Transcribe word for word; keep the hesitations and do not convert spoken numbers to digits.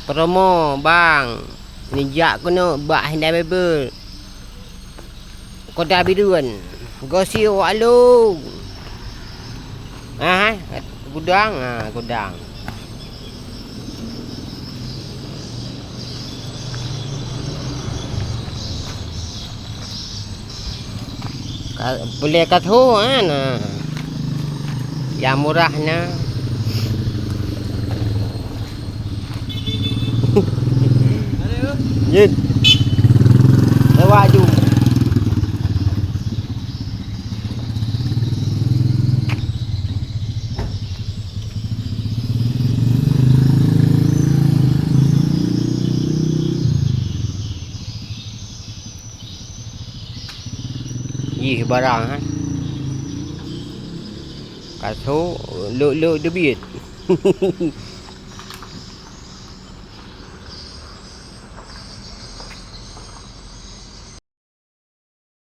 Promo bang, neujak keunoe bak Hyundai Bible. Kota Bireuen, gosi wak lôn. Ah, gudang, ah, gudang. Ka, boleh ka tho, ah, na. Yang murah na. Jeuet. Lewat ju. Jih barang, eh. Ka tho, lok-lok teubiet.